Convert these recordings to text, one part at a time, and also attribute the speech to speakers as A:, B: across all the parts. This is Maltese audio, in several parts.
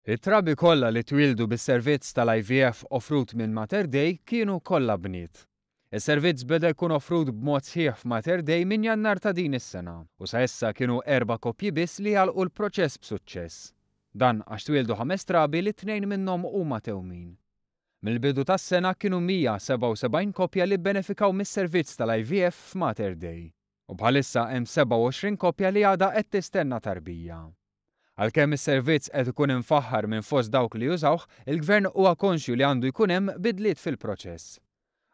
A: It-trabi kollha li twieldu bis-servizz tal-IVF offrut minn Mater Dei kienu kollha bniet. Is-servizz beda jkun offrut b'mod sħiħ f'Mater Dei minn Jannar ta' din is-sena u sa issa kienu erba' koppji biss li għalqu l-proċess b'suċċess. Dan għax twieldu ħames trabi li tnejn minnhom huma tewmin. Mill-bidu tas-sena kienu 177 koppja li bbenefikaw mis-servizz tal-IVF f'Mater Dei u bħalissa hemm 27 koppja li għadha qed tistenna tarbija. Għalkemm is-servizz qed ikun imfaħħar minn fost dawk li jużawh, il-Gvern huwa konxju li għandu jkun hemm bidliet fil-proċess.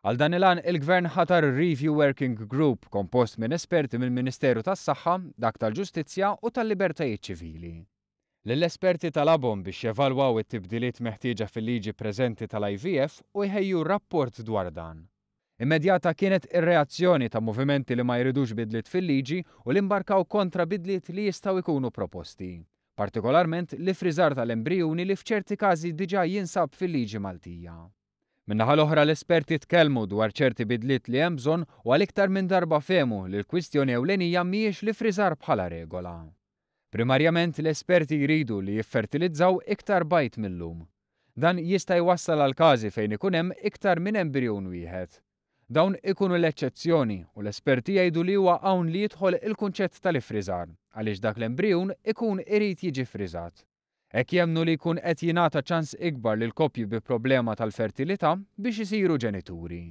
A: Għal dan il-għan, il-Gvern ħatar Review Working Group kompost minn esperti mill-Ministeru tas-Saħħa, dak tal-Ġustizzja u tal-Libertajiet Ċivili. Lill-esperti talabhom biex jevalwaw it-tibdiliet meħtieġa fil-liġi preżenti tal-IVF u jħejju rapport dwar dan. Immedjata kienet ir-reazzjoni ta' movimenti li ma jridux bidliet fil-liġi u li mbarkaw kontra bidliet li jistgħu jkunu proposti. Partikolarment l-ifriżar tal-embrijuni li f'ċerti każi diġà jinsab fil-liġi Maltija. Min-naħa l-oħra l-esperti tkellmu dwar ċerti bidliet li hemm bżonn u għal iktar minn darba fehmu li l-kwistjoni ewlenija mhijiex l-ifriżar bħala regola. Primarjament l-esperti jridu li jiffertilizzaw iktar bajd mil-lum. Dan jista' jwassal għal każi fejn ikun hemm iktar minn embrijun wieħed. Dawn ikunu l-eċċezzjoni u l-esperti jgħidu li huwa hawn li jidħol il-kunċett tal-iffriżar, għaliex dak l-embrijun ikun irid jiġi ffriżat. Hekk jemmnu li jkun qed jingħata ċans ikbar lil koppji bi problema tal-fertilità biex isiru ġenituri.